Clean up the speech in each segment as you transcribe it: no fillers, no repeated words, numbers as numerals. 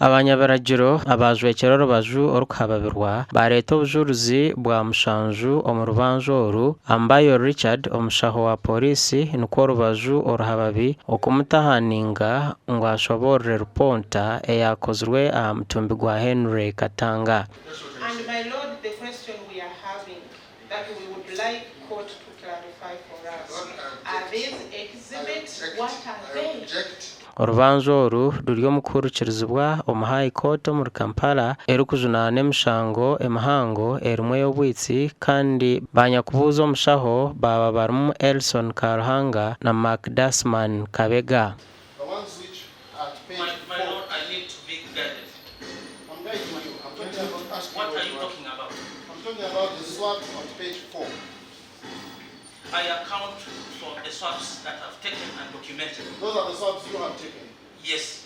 Abanyabiragiro abajwekyera orubaju orikuhababirwa bareeta obujurizi bwa mushanju omu rubanja oru, Ambayo Richard omushaho wa pooriisi nikwo orubaju oruhababi okumuta aha ninga ngu ashoboorore rupoota eyakozirwe aha mutumbi gwa Henry Katanga. And my lord the question we are having that we would like court to clarify for us are these exhibits what are they? Orubanja oru ruri omu kuhurikirizibwa omu High Court omuri Kampala erikujunaana emishango emihango erimu ey'obwitsi kandi banyakubuuza omushaho baaba barimu Elson Karuhanga na Macdasman Kabega. The ones which at page My, my 4. lord, I need to be guided. I'm guiding you. I'm talking about asking What you are you to talking about? I'm talking about the swabs on page 4. I account for the swabs that I've taken and documented. Those are the swabs you have taken. Yes.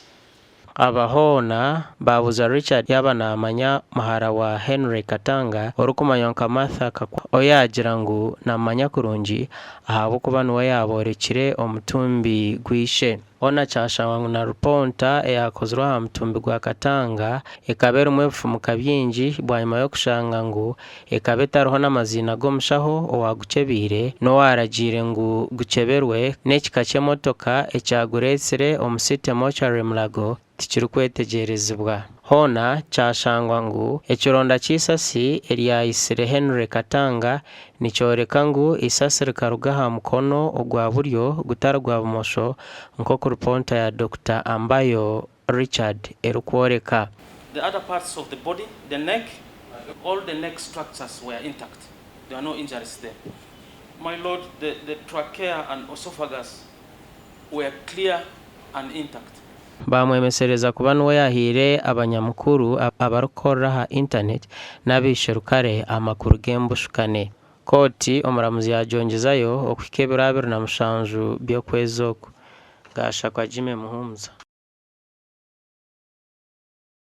Aba hoona baabuuza Richard yaaba naamanya muhara wa Henry Katanga orikumanywa nka Martha Kakwa ou yaagira ngu naamumanya kurungi ahabw'okuba niwe yaaboorekire omutumbi gw'eishe. Hoona kyashangwa ngu na rupoota eyakozirwe aha mutumbi gwa Katanga ekaba erimu ebifumuka bingi bwanyima y'okushanga ngu ekaba etariho n'amaziina g'omushaho owaagukyebeire n'owaaragiire ngu gukyeberwe n'ekika ky'emotoka ekyagureetsire omu City Mortuary Mulago tikirikwetegyerezibwa. Hoona kyashangwa ngu ekironda ky'eisasi eryayitsire Henry Katanga nikyoreka ngu eisasi rikaruga aha mukono ogwa buryo gutari gwa bumosho nk'oku rupoota ya Dr Ambayo Richard erikworeka. The other parts of the body, the neck, all the neck structures were intact. There are no injuries there. My lord, the trachea and esophagus were clear and intact. Bamwemesereza kuba niwe yahaire abanyamukuru abarikukorera aha intaneti n'abaisherukare amakuru g'embushukane. Kooti omuramuzi yagyongyezayo okuhika ebiro 27 by'okwezi oku. Gashakwa Jimmy Muhumuza.